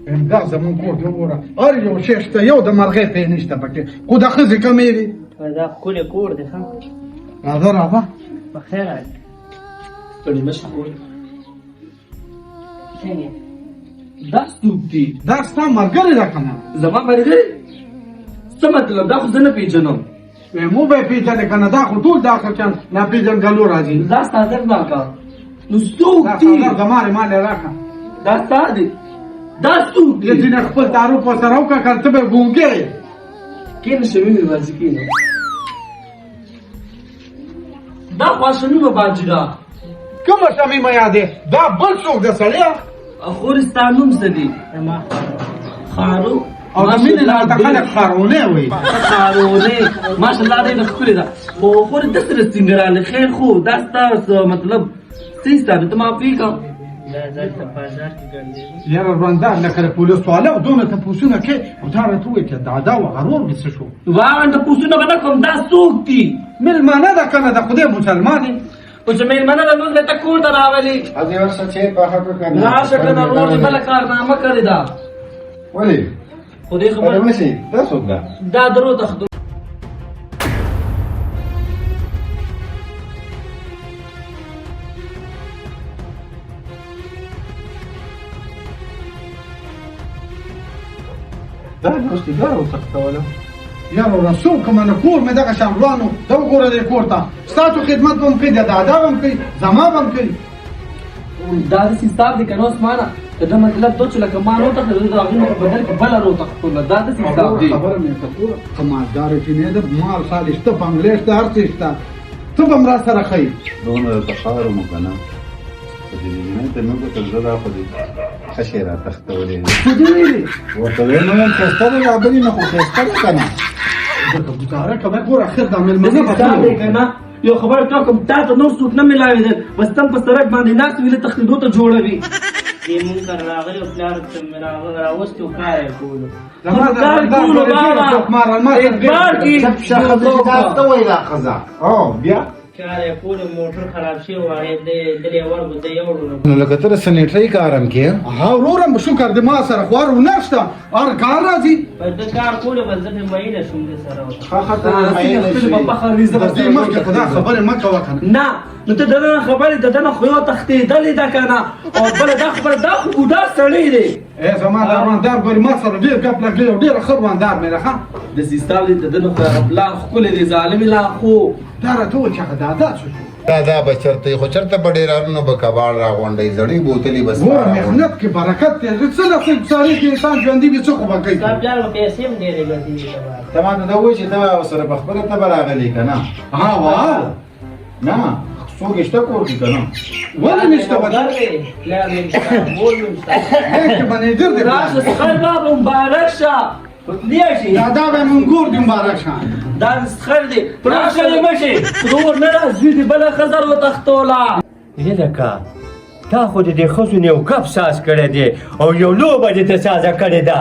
دا زمونږ کور دی، وګوره هر یو شی شته، یو د مرغۍ پی نشته پکې، خو د ښځې کمې وي. دا ښکلی کور دی. ښه، راځه راځه. په خیر راغلې. ستړي مه شې خور. څنګه؟ دا څوک دي؟ دا ستا ملګری ده که نه؟ زما ملګری؟ څه مطلب؟ دا خو زه نه پېژنم. مو به پېژنې که نه؟ دا خو ټول دا خلکان ناپېژندګلو راځي. دا څادر راکړه. نو څوک دا دي؟ څادر زما دی، ما له راکړه. دا ستا دی؟ دا څوک دي؟ ځینې خپل تعارف ورسره وکړه که ته به ګونګی یې. کښېنه شمیم باجي، کښېنه. دا خو شمیمه باجي ده. کومه شمیمه یادې؟ دا بل څوک ده سړیه؟ خورې ستا نوم څه دی؟ زما خارو. او د مینې نه ورته خلک خارونی وایي. خارونی، ماشاءالله ډېره ښکلې ده. خو خورې ته سره څنګه راغلې؟ خیر خو دا ستا څه مطلب څه حساب دی؟ ته ما پوه کړه. دا دلته بازار کې ګرځېدم. یاره ورندار لکه د پولیسو والا دونه تپوسونه کوې، او دا راته ووایي چې دادا و غرور مې څه شو؟ واغن تپوسونه به نه کوم. دا څوک دي؟ مېلمانه ده که نه؟ د خدای مسلمان یې. خو چې مېلمنه ده نو ته کور ته راولي. هسې ورشه چې پخه کړه که نه. راشه که نه، ورور دې بله کارنامه کړې ده. ولې؟ خو دې خبره مشي، دا څوک ده؟ دا درو تښتو. دا اوس دې دا وتښتوله؟ یاره ورسو که منه کور مې دغه شان روان و. دا وګوره دې کور ته، ستاسو خدمت به هم کوي، د دادا به هم کوي، زما به هم کوي. دا داسې حساب دی که نه عثمانه، د ده مطلب دا چې لکه ما روتښتېده، د هغې په بدل کې بله روتښتوله. دا داسې حساب دی. خبره مې ورته کوله که مالداره چې نه ده، مال خالي شته، بنګلې شته، هر څه شته، ته به هم راسره ښه یې. دونه درته ښار وم که نه، خو چې دې جینۍ ته مې وکتل، زه دا خو دې ښه شی راتښتولی دی. څه دې ویلي؟ ورته ویې نه ویل ښایسته ده، دا بلې نه خو ښایسته ده که نه. ځکه ګوزاره کوه، ګوره اخر دا مېلمنه داسې به حساب ښه دی که نه. یو خبره تا کوم، تا ته نور څوک نه ملاوېدل، بس تم په سړک باندې ناست وي، له تښتېدو ته جوړوي. دې مونږ کره راغلی او پلار ته مې راوستی او کار یې کولو. زما د کار ورندار کولو ګورې ډېره بابا. ټوکماره، ما سره ډېره اعتبار کې چپ شه ښځه، چې دا څه وایي دا ښځه؟ او بیا کار یې کولو، موټر خراب شوی و، هغې دلې ورغلو، زه یې وړلم. نو لکه ته د سنیټرۍ کار هم کې؟ ها وروره، شکر دی ما سره خو هر هنر شته، هر کار راځي. بس ده کار کولو، بس زه پرې میینه شوم ده سره ورته. ښه ښه، ته پرې میینه خپل شوې. په فخر وي، زه د دې مخکې خو دا خبرې مه کوه که نه. نه نو ته دننه خبرې، د دنه خو یو تښتېدلې ده که نه. او بله دا خبره، دا خو بوډا سړی دی. ای زما د ورندار ګورې، ما سره ډېر ګپ لګلی او ډېره ښه ورندار مې ده. ښه داسې حساب دی، د دنه خو هغه پلار ښکلی دی، ظالم لا خو. دا راته ووایه چې هغه دادا څه شو؟ دا دا به چرته وي، خو چرته په ډېرانونو به کباړ راغونډوي، زړې بوتلې به ستا ګوره راغونډوي. محنت کې برکت دی، څه نه څه سړی کې انسان ژوندي وي، څه خو به کوي. ستا پلار به پیسې هم ډېرې ګټلي دي. ته ما ته دا ووایه چې ته ورسره په خپله ته به راغلې که نه؟ ها واو. نه څوک یې شته کور کې که نه؟ ولې نشته؟ به پلار مې شته، مور مې شته. بانک کې منیجر دی. راشه سخر بابا، مبارک شه. دادا به مونږ دی، مبارک شه. دا سخر دی، راشه دې مشي ورور نه راځي دې بله ښځه وتښتوله. لکه تا خو د دې ښځو نه یو ګپ ساز کړی دی او یو لوبه دې ته سازه کړې ده.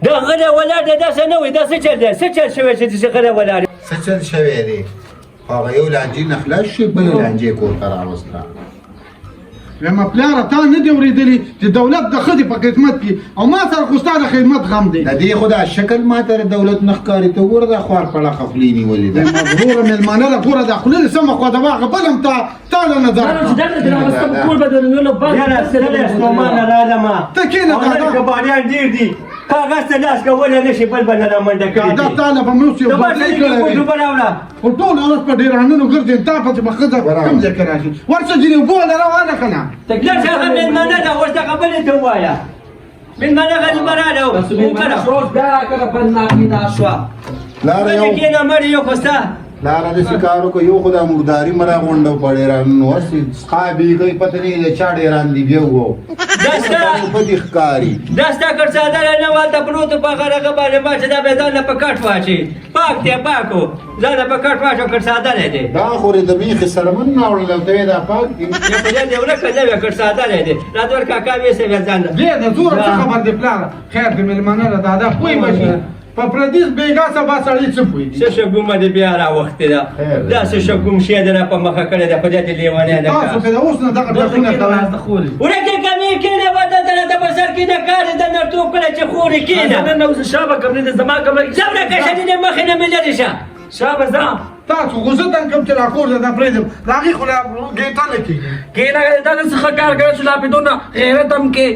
دا غلی ولاړ دی، دا څه نه وایي؟ دا څه چل دی؟ څه چل شوی چې داسې غلی ولاړ؟ څه چل شوی دی؟ خو هغه یو لانجې نه خلاص شي، بله لانجې کور ته راوسته. وایم پلاره، تا نه دی اورېدلي چې دولت د ښځې په خدمت کې، او ما سره خو ستا د خدمت غم دی. د دې خو دا شکل ما ته د دولت نه ښکاري. ته وګوره، دا خوار پړخه خولې نیولې ده. وایم وروره مېلمانه ده، ګوره دا خولې دې سمه خوځوه، هغه بل هم تا له نظر نه، چې دلته دې راوستم، کور به درنیولو بس. یاره ستړی ستومانه راغلمه. ته کښېنه او نن دادا. کباړیان ډېر دي، کاغذ ته لاس کولی نه شي، بل به نه رامنډه کړي. دادا تا له به مې اوس یو د ما بدلۍ سره کړی کوټ وي. اوبه راوړه. خو ټوله ورځ په ډېرانونو ګرځې، تا پسې به ښځه کوم ځای کې راشي؟ ورشه ځینې اوبه له روانه که نه. لږ هغه مېلمانه ده، اوس دغه بلې ته ووایه. مېلمانه غریبه راغله. بس مېلمانه شوه، اوس بیا راکړه بل ناپیدا شوه. لاره یو کښېنه مړې، یو خو ستا لاره داسې کار وکړه، یو خو دا مرداري مه راغونډه په ډېرانونو، هسې څښا بېږئ، پته نه د چا ډېران دي، بیا وو دا ستا بدې ښکاري. دا ستا کړ څادر نه و، هلته پروت و په هغه رغه باندې، ما چې دا بیا ځان له په کټ واچوي. پاک دی، پاک و، ځان له په کټ واچو، کړ څادر دی. دا خو د میخې څرمن راوړل او ته یې دا پاک دی. یا په دې دی ورکه نه وې، کړ څادر دی. راته ور کاکا ویسه بیا ځان له. دې د زوره څه خبر دی پلاره؟ خیر دی، مېلمانه ده، دادا پوه به شي. په پردیس بیګا سبا سړی څه پوهېږي؟ څه شګومه دې بیا راوختې ده؟ خیر دی. داسې شګوم شی دې را په مخه کړې ده، خدای دې لیونی نه تاسو کړه. که د اوس نه دغه دلته ټکونه کښېنه کوئ. راځه خورې. ورکې کمې کښېنه، وطن ته راته په سر کې د کار د نرتوب کړی چې خورې کښېنه. نه نه، اوس شابه کمرې ده، زما کمره کې ځه ورکه شه، دې مخې نه مې لرې شه. شابه ځه. تاسو خو زه تنګ کوم چې لا کور ته پرېږدم، د هغې خو لا ګېټه نه کېږي. کښېنه، دا داسې ښه کار کوي چې لا پې دونه غیرت هم کې.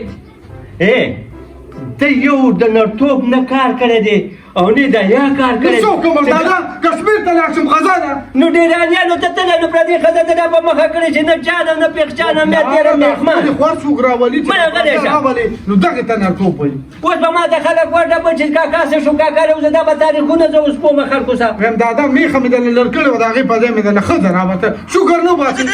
ای ته یو د نرتوب نه کار کړی دی او نه د یا کار نو کړی. څه وکړم دادا؟ کشمیر ته لاړ شم؟ غزا ده. نو ډېرانیانو ته تللی، نو پردۍ ښځه دې را په مخه کړې چې نه چا ده نه پېغچا نه میا تېره مېښمان. خپلې خوار څوک راولي چې مړه غلی شه. راولي، نو دغې ته نرتوب وایي. اوس به ما ته خلک وټپل چې کاکا څه شو، کاکا راوځه، دا به تاریخونه زه اوس پوهم خلکو سره. وایم دادا میخه مې درله لر کړې وه، د هغې په ځای مې درله ښځه راوسته، شکر نه وباسي.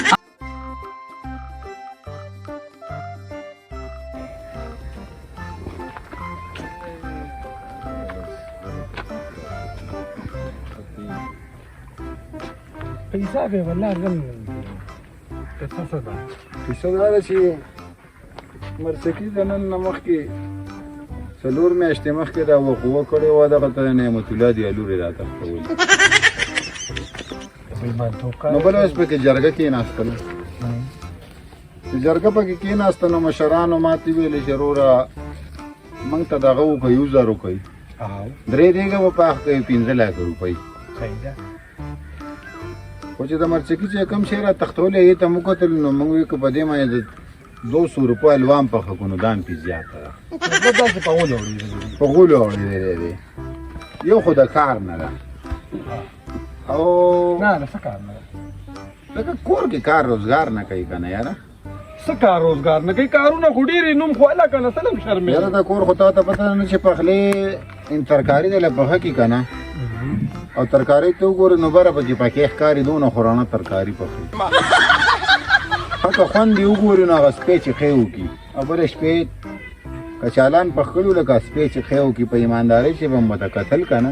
پیسې به والله غم قصه څه ده؟ قصه دا ده چې مرسکي د نن نه مخکې 4 میاشتې مخکې دا وقوع کړې وه، دغه ته نعمت الله دی لورې را تښتولې. نو بله ورځ پکې جرګه کېناستله. چې جرګه پکې کېناسته نو مشرانو ما ته ویلې چې وروره موږ ته دغه وکړئ، عذر وکړئ، 3 دیګه به پاخ کوي 5 لاکه روپۍ. صحیح ده. خو چې د مرچکي چې کوم شی را تښتولی هغې ته مو کتل، نو موږ ویل که په دې باندې د 200 روپو حلوا هم پخه کړو نو دا هم پې زیاته ده. مطلب داسې په غولو اورېدلی دی. په غولو اورېدلی دی. یو خو د کار نه ده او نه نه، څه کار نه ده؟ لکه کور کې کار روزګار نه کوي که نه یاره؟ څه کار روزګار نه کوي؟ کارونه خو ډېر یې، نوم خو هله که نه، څه لم شرمېږم. یاره د کور خو تا ته پته نه چې پخلې ان ترکاري دی له پخه کړي که نه، او ترکاري ته وګورې نو بره پکې پکې ښکاري، دونه خو رڼه ترکاري پخوي. ښه که خوند یې وګورې نو هغه سپی چې ښی وکړي، او بله شپې کچالان پخ کړي لکه سپی چې ښی وکړي، په ایماندارۍ چې به مو ورته کتل که نه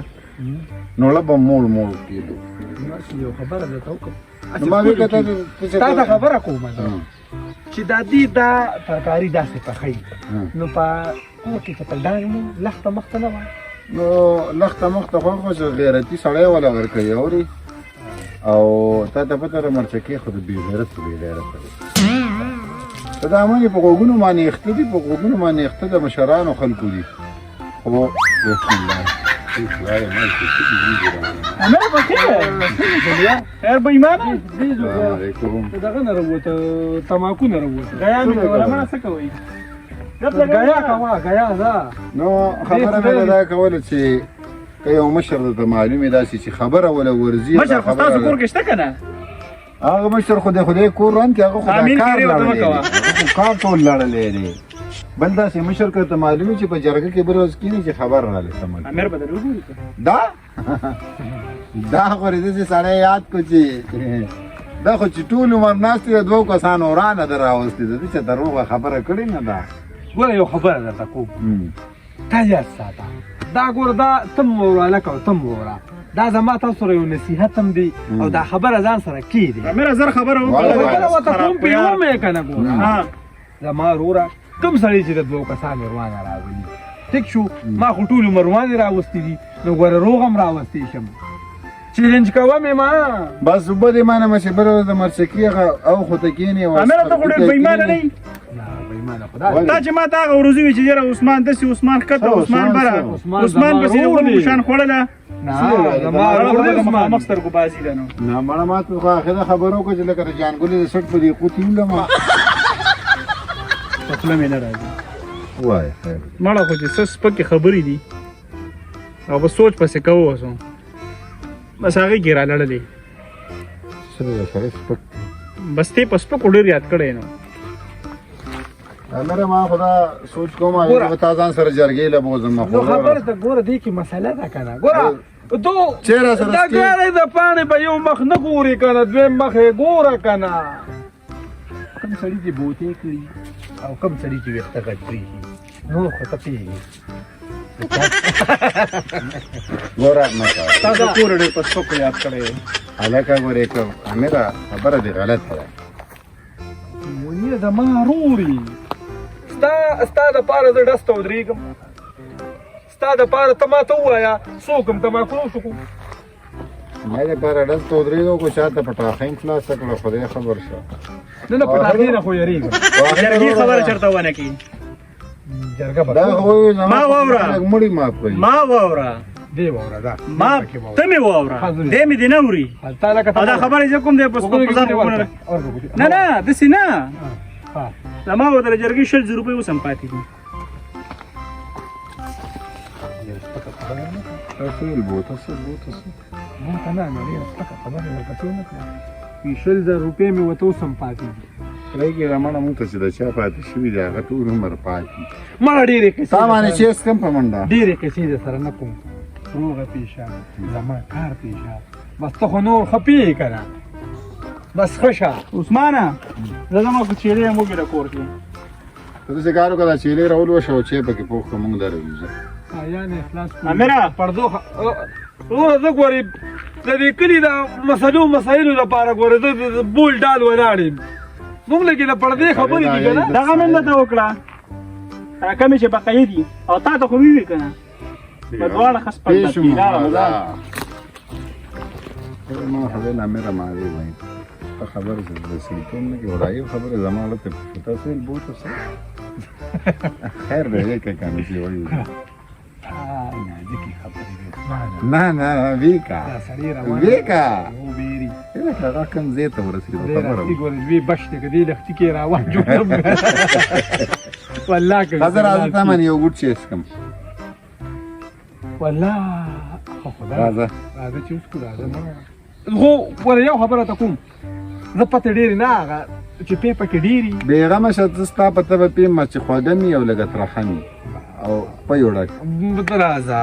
نو ړه به موړ موړ کېدو. یو خبره درته وکړم. نو ما ویې کتل چې تا ته خبره کوم زه چې دا دې دا ترکاري داسې پخوي، نو په کور کې چې په ډانګ مو لښته مخته نه وه؟ نو لښته مخته خو خو چې غیرتي سړی وله ورکوي اوري، او تا ته پته ده مرچکې خو د بې غیرته بې غیرته دی. ته دا منې په غوږونو باندې اخته دي، په غوږونو باندې اخته د مشرانو خلکو دي. خو بسم الله امیر په خیر خیر به ایمانه السلام علیکم. دغه نه راووته، تماکو نه راووته. غیا مې کوله، مړه څه کوئ؟ غیا کوه، غیا ده. نو خبره مې دا کوله چې که یو مشر درته معلومې داسې چې خبره وله ورځي، مشر خو ستاسو کور کې شته که نه؟ هغه مشر خو د خدای کور وران کړي، هغه خو دا امین کار کړي ورته لړلی مه کوه. دی، هغه خو کار ټول لړلی دی. بل داسې مشر که ته معلومې چې په جرګه کې بله ورځ کښېني چې خبر راله سمه کړي. امیر به درته وګوري که؟ دا خو دې داسې سړی یاد کړو چې دا خو چې ټول عمر ناست دی، د دوو کسانو ورانه ده راوستې ده، چې دروغه خبره کړې نه ده. ګوره یو خبره درته کوم، تا یاد ساته دا، ګوره دا تم وروره لکه تم وروره، دا زما تاسو سره یو نصیحت هم دی او دا خبره ځان سره کېږدئ. امیره زر خبره وکړه. خبره ورته کوم په یو مې که نه. ګوره زما وروره، کوم سړی چې د دوو کسانو روانه راولي، ټیک شو، ما خو ټول عمر روانې راوستي دي، نو ګوره روغ هم راوستی شم، چیلنج کوه مې ما. بس اوبه دې ما نه مه چې بله ورځ د مرچکي هغه او خو ته کښېنې او امیره ته خو ډېر بېایمانه نه یې. نه بېایمانه خدای. تا چې ما ته هغه ورځ وویل چې یاره عثمان داسې، عثمان ښکته، عثمان بره، عثمان پسې د غرو شان خوړله. نه زما ورور دی عثمان. مخامخ سترګو بازي ده نو. نه مړه ما ته خو اخره خبره وکړه چې لکه د جانګلې د سټ په دې قوتي ولم. په خوله مې نه راځي. وایه خیر. مړه خو چې څه سپکې خبرې دي او په سوچ پسې کوو اوس بس هغې کې رالړلې. څه دی سړی سپک بس ته په سپکو ډېر یاد کړی نو. امره ما خو دا سوچ کوم چې تا ځان سره جرګې له بوزم. نو خبره ته ګوره دې کې مسله ده که نه؟ ګوره دو چیرې سره دا ګوره د پاڼې به یو مخ نه ګوري که نه، دویم مخ یې ګوره که نه. کوم سړي چې بوتې کړي او کوم سړي چې ویښته غټ پرېږدي، نور خو ته پوهېږې. ګوره مه کوه. تا د کور ډېر په سپکو یاد کړی. هلکه ګورې که امیره خبره دې غلطه ده. منیره زما ورور یې، ستا دپاره زه ډس ته ودرېږم. ستا دپاره ته ما ته ووایه څوک هم تماکو وڅکو. ما دپاره دلته ودرېږو که چاته پټاخۍ هم خلاصه کړه، خدای خبر شه. نه نه، پټاخۍ نه خو یریږم. جرګې خبره چېرته ونه کړي. جرګه به دا خو وایي زما ما واوره. خلک مړي معاف کوي. ما واوره، دی واوره، دا ما ته مې واوره، دی مې دې نه اوري. تا لکه او دا خبرې زه کوم دی په وګوره په ځان کې وګوره. ورکړه. نه نه، داسې نه. ها. زما ورته د جرګې 20,000 روپۍ اوس هم پاتې دي. تاسو ویل بوته څه، بوته څه؟ بوته نه نه، ډېره سپکه خبره یې ورپسې ونه کړه. 20,000 روپۍ مې ورته اوس هم پاتې دي. پرېږدي رمڼه، مونږ ته چې د چا پاتې شوي دي هغه ټول عمر پاتې. مړه ډېرې قصې تا باندې چې کوم په منډه ډېرې قصې در سره نه کوم. روغه پیشه زما کار پیشه، بس ته خو نور ښه پوهېږې که نه، بس ښه شه. عثمانه، زه زما خو چیلې هم وګړه کور کې. ته داسې کار وکړه، دا چیلې راولوشه او چای پکې پوخ کړه، مونږ لره وځو. یعنې خلاص کړو. امیره. پردو وروره زه ګورې د دې کلي د مسلو مسایلو لپاره ګورې زه د بول ډال ولاړ یم. مونږ لږې د پردې خبرې دي که نه. دغه مې هم درته وکړه، کومې چې بقایي دي او تا ته خو مې وي که نه، په دواړه ښه سپک پېښ درکړي. لاړه دا ما خو ویل امیره ما وی وایي ته خبر څه د سړیتوب نه کې وړایي خبره زما له ته تاسو ویل بوته څه خیر دی که کنه چې وایي نازکې خبرې دي. نه نه، ویکا دا سړی روان ویکا وبېري. لکه هغه کوم ځای ته ورسېدو دی خبره راستي ګورې دوې بش دی که دې لښتي کې راوان جوړم والله که راځه راځه، تا باندې یو ګوټ چای څښم. والله خو خدای راځه راځه چې اوس کو راځه. نه خو ګوره یو خبره ته کوم، زه پته ډېرې نه هغه چې پې پکې ډېري. بېغمه شه، زه ستا په تبه پېم چې خوږه مي او لږه ترخه مي او په یو ډک. راځه.